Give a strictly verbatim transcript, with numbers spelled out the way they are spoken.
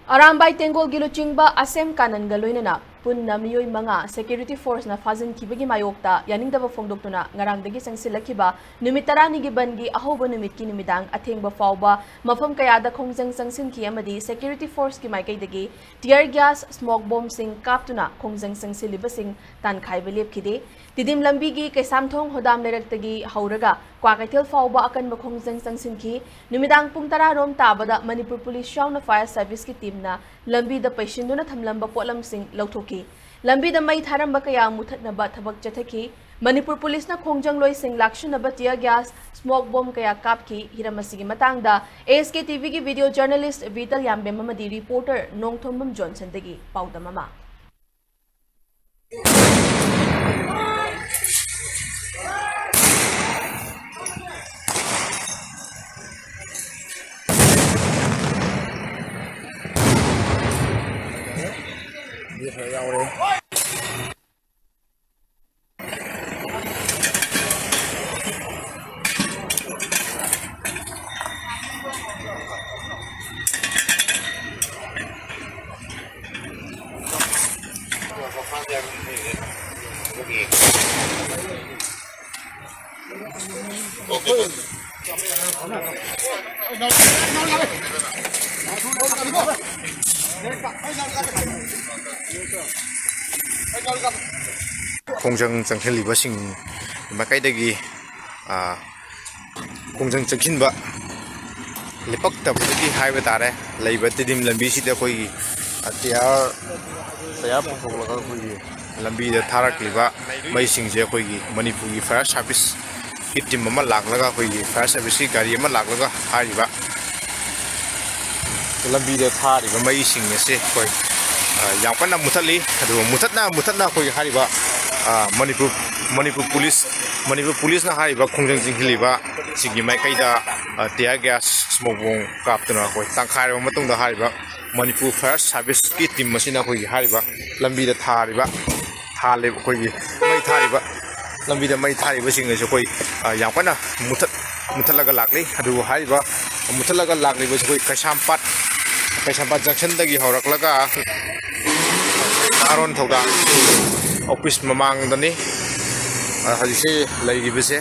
ꯑꯔꯥꯝꯕꯥꯏ ꯇꯦꯡꯒꯣꯜꯒꯤ ꯂꯨꯆꯤꯡꯕ ꯑꯁꯦꯝ ꯀꯥꯅꯟꯒ ꯂꯣꯏꯅꯅ ꯄꯨꯟꯅ ꯃꯤꯑꯣꯏ ꯃꯉꯥ ꯁꯦꯀ꯭ꯌꯨꯔꯤꯇꯤ ꯐꯣꯔꯁꯅ ꯐꯥꯖꯤꯟꯈꯤꯕꯒꯤ ꯃꯥꯌꯣꯛꯇ ꯌꯥꯅꯤꯡꯗꯕ ꯐꯣꯡꯗꯣꯛꯇꯨꯅ ꯉꯔꯥꯡꯗꯒꯤ ꯆꯪꯁꯤꯜꯂꯛꯈꯤꯕ ꯅꯨꯃꯤꯠ ꯇꯔꯥꯅꯤꯒꯤ ꯕꯟꯒꯤ ꯑꯍꯧꯕ ꯅꯨꯃꯤꯠꯀꯤ ꯅꯨꯃꯤꯗꯥꯡ ꯑꯊꯦꯡꯕ ꯐꯥꯎꯕ ꯃꯐꯝ ꯀꯌꯥꯗ ꯈꯣꯡꯖꯪ ꯆꯪꯁꯤꯟꯈꯤ ꯑꯃꯗꯤ ꯁꯦꯀ꯭ꯌꯨꯔꯤꯇꯤ ꯐꯣꯔꯁꯀꯤ ꯃꯥꯏꯀꯩꯗꯒꯤ ꯇꯤꯌꯔ ꯒ꯭ꯌꯥꯁ, ꯁ꯭ꯃꯣꯛ ꯕꯣꯝꯁꯤꯡ ꯀꯥꯞꯇꯨꯅ ꯈꯣꯡꯖꯪ ꯆꯪꯁꯤꯜꯂꯤꯕꯁꯤꯡ ꯇꯥꯟꯈꯥꯏꯕ ꯂꯦꯞꯈꯤꯗꯦ꯫ ꯇꯤꯗꯤꯝ ꯂꯝꯕꯤꯒꯤ ꯀꯩꯁꯥꯝꯊꯣꯡ ꯍꯣꯗꯥꯝ ꯂꯩꯔꯛꯇꯒꯤ ꯍꯧꯔꯒ ꯀ꯭ꯋꯥꯀꯩꯊꯦꯜ ꯐꯥꯎꯕ ꯑꯀꯟꯕ ꯈꯣꯡꯖꯪ ꯆꯪꯁꯤꯟꯈꯤ꯫ ꯅꯨꯃꯤꯗꯥꯡ ꯄꯨꯡ ꯇꯔꯥ ꯔꯣꯝ ꯇꯥꯕꯗ ꯃꯅꯤꯄꯨꯔ ꯄꯨꯂꯤꯁ ꯌꯥꯎꯅ ꯐꯥꯌꯔ ꯁꯔꯚꯤꯁꯀꯤ ꯇꯤꯝꯅ ꯂꯝꯕꯤꯗ ꯄꯩꯁꯤꯟꯗꯨꯅ ꯊꯝꯂꯝꯕ ꯄꯣꯠꯂꯝꯁꯤꯡ ꯂꯧꯊꯣꯛꯈꯤ꯫ ꯂꯝꯕꯤꯗ ꯃꯩ ꯊꯥꯔꯝꯕ ꯀꯌꯥ ꯃꯨꯊꯠꯅꯕ ꯊꯕꯛ ꯆꯠꯊꯈꯤ꯫ ꯃꯅꯤꯄꯨꯔ ꯄꯨꯂꯤꯁꯅ ꯈꯣꯡꯖꯪꯂꯣꯏꯁꯤꯡ ꯂꯥꯛꯁꯤꯟꯅꯕ ꯇꯤꯌꯔ ꯒ꯭ꯌꯥꯁ, ꯁ꯭ꯃꯣꯛ ꯕꯣꯝ ꯀꯌꯥ ꯀꯥꯞꯈꯤ꯫ ꯍꯤꯔꯝ ꯑꯁꯤꯒꯤ ꯃꯇꯥꯡꯗ ꯑꯦ ꯑꯦꯁ ꯀꯦ ꯇꯤ ꯚꯤꯒꯤ ꯚꯤꯗꯤꯑꯣ ꯖꯔꯅꯦꯂꯤꯁ ꯚꯤꯇꯜ ꯌꯥꯝꯕꯦꯝ ꯑꯃꯗꯤ ꯔꯤꯄꯣꯔꯇꯔ ꯅꯣꯡꯊꯣꯝꯕꯝ ꯖꯣꯟꯁꯟꯗꯒꯤ ꯄꯥꯎꯗꯝ ꯑꯃ꯫ ꯈꯣꯡꯖꯪ ꯆꯪꯁꯤꯜꯂꯤꯕꯁꯤꯡ ꯃꯥꯏꯀꯩꯗꯒꯤ, ꯑ, ꯈꯣꯡꯖꯪ ꯆꯪꯁꯤꯟꯕ ꯂꯦꯞꯄꯛꯇꯕꯗꯒꯤ ꯍꯥꯏꯕ ꯇꯥꯔꯦ, ꯂꯩꯕ ꯇꯤꯗꯤꯝ ꯂꯝꯕꯤꯁꯤꯗ ꯑꯩꯈꯣꯏꯒꯤ, ꯑ, ꯇꯌꯥꯔ, ꯇꯌꯥꯔ ꯄꯨꯊꯣꯛꯂꯒ ꯑꯩꯈꯣꯏꯒꯤ ꯂꯝꯕꯤꯗ ꯊꯥꯔꯛꯂꯤꯕ ꯃꯩꯁꯤꯡꯁꯦ ꯑꯩꯈꯣꯏꯒꯤ ꯃꯅꯤꯄꯨꯔꯒꯤ ꯐꯥꯌꯔ ꯁꯥꯔꯚꯤꯁꯀꯤ ꯇꯤꯝ ꯑꯃ ꯂꯥꯛꯂꯒ, ꯑꯩꯈꯣꯏꯒꯤ ꯐꯥꯌꯔ ꯁꯥꯔꯚꯤꯁꯀꯤ ꯒꯥꯔꯤ ꯑꯃ ꯂꯥꯛꯂꯒ ꯍꯥꯏꯔꯤꯕ ꯂꯝꯕꯤꯗ ꯊꯥꯔꯤꯕ ꯃꯩꯁꯤꯡ ꯑꯁꯤ ꯑꯩꯈꯣꯏ, ꯑ, ꯌꯥꯝ ꯀꯟꯅ ꯃꯨꯊꯠꯂꯤ꯫ ꯑꯗꯨꯒ ꯃꯨꯊꯠꯅ ꯃꯨꯊꯠꯅ ꯑꯩꯈꯣꯏꯒꯤ ꯍꯥꯏꯔꯤꯕ, ꯑ, ꯃꯅꯤꯄꯨꯔ, ꯃꯅꯤꯄꯨꯔ ꯄꯨꯂꯤꯁ, ꯃꯅꯤꯄꯨꯔ ꯄꯨꯂꯤꯁꯅ ꯍꯥꯏꯔꯤꯕ ꯈꯣꯡꯖꯪ ꯆꯤꯡꯁꯤꯜꯂꯤꯕ ꯁꯤꯒꯤ ꯃꯥꯏꯀꯩꯗ, ꯑ, ꯇꯤꯌꯥꯔ ꯒ꯭ꯌꯥꯁ, ꯁ꯭ꯃꯣꯛ ꯕꯣꯝ ꯀꯥꯞꯇꯨꯅ ꯑꯩꯈꯣꯏ ꯇꯥꯟꯈꯥꯏꯔꯕ ꯃꯇꯨꯡꯗ ꯍꯥꯏꯔꯤꯕ ꯃꯅꯤꯄꯨꯔ ꯐꯥꯌꯔ ꯁꯥꯔꯚꯤꯁꯀꯤ ꯇꯤꯝ ꯑꯁꯤꯅ ꯑꯩꯈꯣꯏꯒꯤ ꯍꯥꯏꯔꯤꯕ ꯂꯝꯕꯤꯗ ꯊꯥꯔꯤꯕ ꯊꯥꯜꯂꯤꯕ ꯑꯩꯈꯣꯏꯒꯤ ꯃꯩ ꯊꯥꯔꯤꯕ, ꯂꯝꯕꯤꯗ ꯃꯩ ꯊꯥꯔꯤꯕꯁꯤꯡ ꯑꯁꯤ ꯑꯩꯈꯣꯏ, ꯑ, ꯌꯥꯝ ꯀꯟꯅ ꯃꯨꯊꯠ-, ꯃꯨꯊꯠꯂꯒ ꯂꯥꯛꯂꯤ꯫ ꯑꯗꯨꯕꯨ ꯍꯥꯏꯔꯤꯕ ꯃꯨꯊꯠꯂꯒ ꯂꯥꯛꯂꯤꯕꯁꯤ ꯑꯩꯈꯣꯏ ꯀꯩꯁꯥꯝꯄꯥꯠ, ꯀꯩꯁꯥꯝꯄꯥꯠ ꯖꯪꯁꯟꯗꯒꯤ ꯍꯧꯔꯛꯂꯒ ꯅꯍꯥꯔꯣꯟ ꯊꯧꯗꯥ ꯑꯣꯐꯤꯁ ꯃꯃꯥꯡꯗꯅꯤ ꯍꯧꯖꯤꯛꯁꯦ ꯂꯩꯔꯤꯕꯁꯦ꯫